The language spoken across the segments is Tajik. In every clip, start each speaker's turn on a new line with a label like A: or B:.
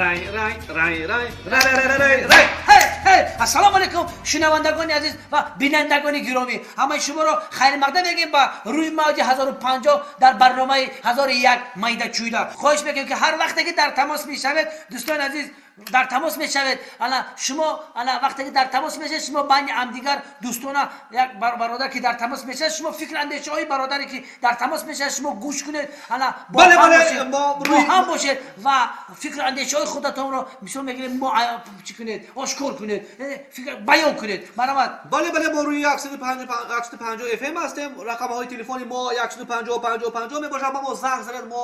A: Рай, рай, рай, рай, рай, рай, рай, рай, рай.
B: Ҳей, ҳей, ассалому алайкум, шунавандагони азиз ва бинандагони гиромӣ. Ҳамаи шуморо хайрмақдам мегӯем ба рӯи мавҷи 1050 дар барномаи 1001 майда чӯйда. Хоҳиш мекунем, ки ҳар вақте ки дар тамос мешавед, дӯстони азиз, дар тамос мешавед, ана шумо, ана вақте ки дар тамос мешавед, шумо байни ҳамдигар дӯстона як бародар ки дар тамос мешавад, шумо фикр андешаҳои бародаре ки дар тамос мешавад, шумо гӯш кунед, ана бо ҳам бошед ва фикр андешаҳои худатонро мисол мегирем, мо чӣ кунед, ошкор кунед, фикр баён кунед. Марҳамат.
A: Бале, бале, мо рӯи 150 FM ҳастем. Рақамҳои телефони мо 150 50 50 мебошад. Ба мо занг занед, мо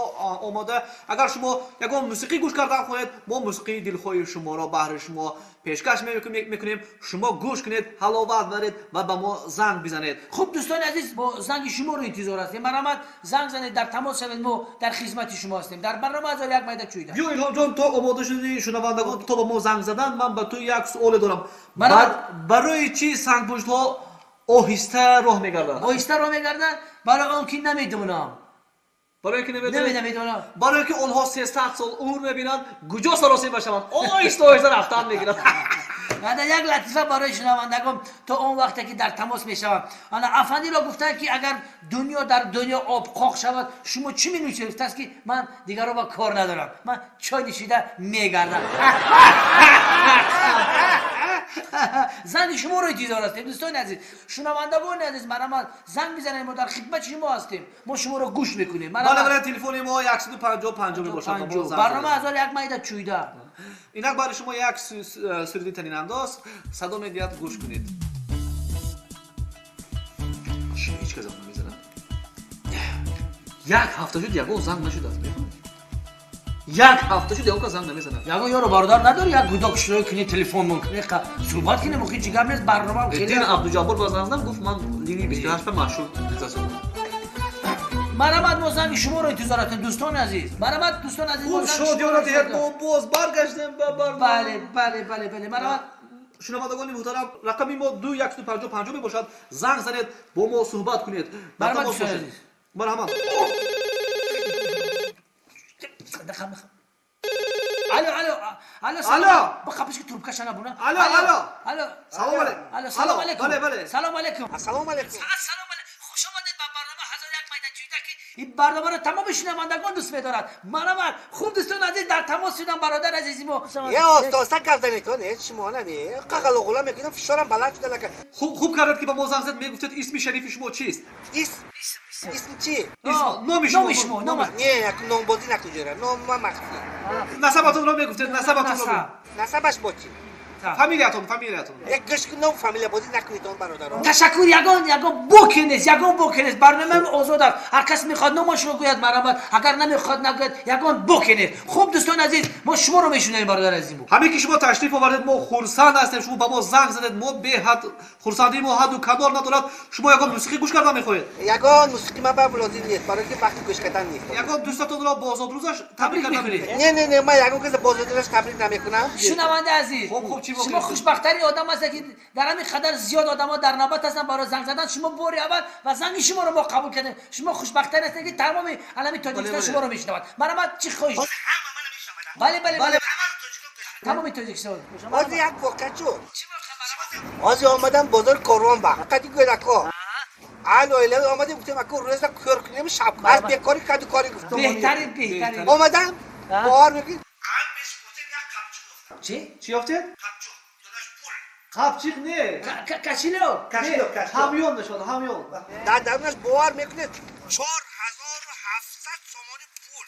A: омода. Агар шумо ягон мусиқӣ гӯш кардан хоҳед, мо мусиқии дилхоҳи шуморо баҳри шумо пешкаш мекунем. Шумо гӯш кунед, ҳаловат баред ва ба мо занг бизанед.
B: Хуб, дӯстони азиз, бо занги шуморо интизор ҳастем. Марҳамат, занг занед, дар тамос шавед, мо дар хизмати шумо ҳастем. Дар барнома 1001 майда чӯйда.
A: Биё, Илҳомҷон, то омода шуди шунавандагон то ба мо занг задан, ман ба ту як суоле дорам. Барои чӣ сангпуштҳо оҳиста роҳ мегарданд?
B: Оҳиста роҳ мегарданд? Барои он ки намедонам.
A: Барои ки намедонам?
B: Намедонам.
A: Барои ки онҳо 300 сол умр мебинанд, куҷо саросим башаванд? Оҳиста оҳиста рафтан мегиранд.
B: Ана як латифа барои шунавандагон то он вақте ки дар тамос мешаванд. Ана афандиро гуфтанд, ки агар дунё дар дунё об қоқ шавад, шумо чӣ менӯшед? Гуфтааст, ки ман дигарро ба кор надорам, ман чой нӯшида мегардам. Занги шуморо интизор ҳастем, дӯстони азиз, шунавандагони азиз. Марҳамат, занг бизанед, мо дар хидмати шумо ҳастем, мо шуморо гӯш мекунем.
A: Бале, бале, телефони мо 150 50 мебошад.
B: Барнома 1001 майда чӯйда.
A: Инак барои шумо як суруди танинандоз садо медиҳад, гӯш кунед. Ҳеҷ кас занг намезанад. Як ҳафта шуд, ягон занг нашудааст. Як ҳафта шуд, ягон кас занг намезанад.
B: Ягон ёро бародар надори, як гудок шурои кунӣ, телефон кунӣ, суҳбат кунем, охи чӣ гап нест, барнома хеле.
A: Дин Абдуҷаббор ба занг задам, гуфт ман линии 28 ба машҳур засудам.
B: Марҳамат, мо занги шуморо интизор ҳастем, дӯстони азиз. Марҳамат, дӯстони азиз,
A: хуб шодиёна диҳед, мо боз баргаштем ба барнома.
B: Бале, бале, бале, бале, марҳамат.
A: Шунавандагони муҳтарам, рақами мо 2 150 50 мебошад. Занг занед, бо мо суҳбат кунед.
B: Марҳамат, дӯстони азиз.
A: Марҳамат.
B: Алло, алло, алло,
A: алло.
B: Ба қапиш ки трубка шана буна.
A: Алло, алло.
B: Алло.
A: Салом алейкум.
B: Алло, салом алейкум.
A: Бале, бале.
B: Салом алейкум.
C: Ассалому алейкум.
B: Ассалому алейкум. Хуш омадед ба барнома 1001 майда чӯйда, ки ин барномаро тамоми шунавандагон дӯст медорад. Марҳамат. Хуб, дӯстони азиз, дар тамос шудам бародар азизи мо.
C: Е, оста гап занед, не, шумо нами. Қағалоғула мекунам, фишорам баланд шуда лака.
A: Хуб, хуб кардед, ки ба мо занг зад, мегуфтед исми шарифи шумо чист?
C: Исм чӣ?
A: Номи
B: шумо, шумо, ном.
C: Не, як номбозӣ накуҷора. Ном ман махфӣ.
A: Насабатонро мегуфтед, насабатонро.
C: Насабаш бо чӣ?
A: Фамилиятон, фамилиятон.
C: Як гӯш ном фамилия бозӣ накунед, он бародарон.
B: Ташаккур, ягон ягон боке нест, ягон боке нест. Барномаи озод аст. Ҳар кас мехоҳад номашро гӯяд, марҳамат. Агар намехоҳад, нагӯяд, ягон боке нест. Хуб, дӯстони азиз, мо шуморо мешунавем, бародари азизи мо.
A: Ҳамин ки шумо ташриф овардед, мо хурсанд ҳастем. Шумо ба мо занг задед, мо беҳад хурсандии мо ҳадду канор надорад. Шумо ягон мусиқӣ гӯш кардан мехоҳед?
C: Ягон мусиқӣ ман ба лозим нест, барои ки вақти гӯш кардан нест.
A: Ягон дӯстатонро бо озодрӯзаш табрик кардан мехоҳед?
C: Не, не, не, ман ягон каса бо озодрӯзаш табрик намекунам.
B: Шунавандаи азиз, шумо хушбахттарин одам ҳастед, ки дар ҳамин қадар зиёд одамо дар навбат ҳастанд барои занг задан. Шумо бори аввал ва занги шуморо мо қабул кардем. Шумо хушбахттарин ҳастед, ки тамоми алами Тоҷикистон шуморо мешунавад. Марҳамат, чӣ хоҳиш? Бале, бале, бале, тамоми Тоҷикистон.
C: Ҳозир як воқеа шуд. Ҳозир омадам бозори Корвон ба қади гӯдако. Ал оила омадем, гуфтем, аку рӯза кор кунем, шаб аз бекорӣ каду корӣ гуфтем.
B: Беҳтарин, беҳтарин.
C: Омадам, бовар мекунед?
B: Чӣ?
A: Чӣ ёфтед? Қапчиқ не.
B: Кашилок.
C: Кашилок, кашилок.
A: Ҳамён нишон, ҳамён.
C: Дар дарунаш бовар мекунед 4700 сомонӣ пул.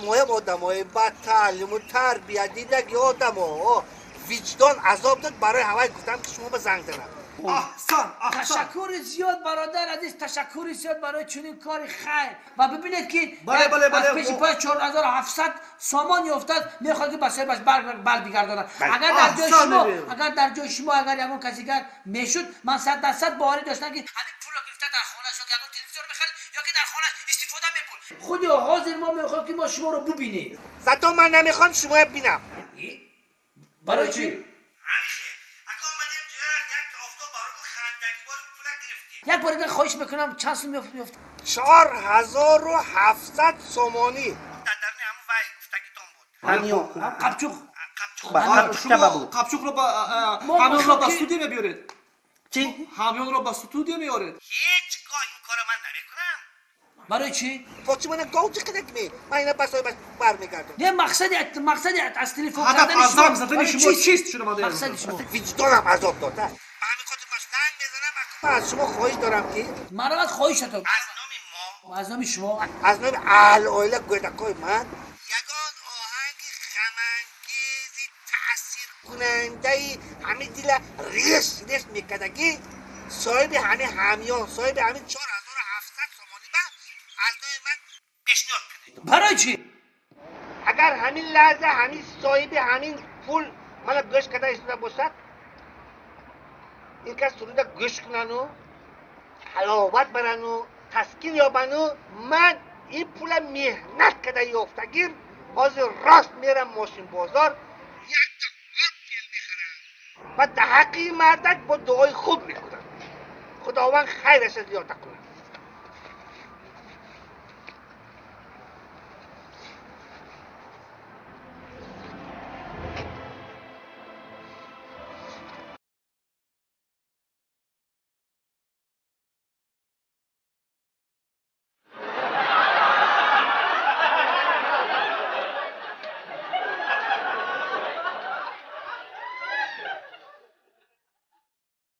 C: Моям одамои ба таълиму тарбия дидаги одамо виҷдон азоб дод, барои ҳавай гуфтам, ки шумо ба занг занад.
A: Аҳсан, аҳсан.
B: Ташаккури зиёд, бародар азиз, ташаккури зиёд барои чунин кори хайр. Ва бибинед, ки
A: бале, бале, бале,
B: аз пеши пой 4700 сомон ёфтад, мехоҳад, ки ба соҳибаш барбигардонад. Агар дар ҷои шумо, агар дар ҷои шумо агар ягон каси дигар мешуд, ман 100% боварӣ доштам, ки ҳамин пулро гирифта дар хонааш ё ягон телевизор мехарид, ё ки дар хона истифода мебурд. Худи ҳозир мо мехоҳем, ки мо шуморо бубинем.
C: Зато ман намехоҳам шуморо бинам.
B: Барои чӣ? Як бор дигар хоҳиш мекунам, чанд сум меёфт?
C: 4700 сомонӣ. Дар даруни ҳамон вай гуфта. Ҳамён.
B: Қапчуқ.
A: Шумо қапчуқро ҳамёнро ба студия мебиёред?
C: Чӣ?
A: Ҳамёнро ба студия меоред?
C: Ҳеҷ гоҳ ин корро ман намекунам.
B: Барои чӣ?
C: Почи мана гов чӣ қадар ме? Ман ина ба соҳибаш бармегардам.
B: Не, мақсади аз телефон
A: ҳадаф
B: кардани
A: аз
B: шумо
A: занг задани
B: барои
A: шумо
B: чист?
A: чист, шунавандаи
B: Мақсади
A: азиз?
B: шумо.
C: Виҷдонам азоб дод. Ба ҳамин хотир ман занг мезанам. Ман аз шумо хоҳиш дорам ки
B: Марҳамат, хоҳишатон.
C: Аз номи мо,
B: аз номи шумо,
C: аз номи аҳли оила, гӯдакҳои ман, ягон оҳанги ғамангези таъсиркунандаи ҳамин дила реш реш мекардагӣ, соҳиби ҳамин ҳамён, соҳиби ҳамин 4700 сомонӣ ба аз номи ман пешниҳод кунед.
B: Барои чӣ?
C: Агар ҳамин лаҳза ҳамин соҳиби ҳамин пул мана гӯш карда истода бошад, ин кас суруда гӯш кунану ҳаловат барану таскин ёбану, ман ин пула меҳнат карда ёфтагир, ҳозир рост мерам мошинбозор, якта Опел мехарам ва дар ҳаққи мардак бо дуои хуб мекунам. Худованд хайраша зиёда кунад.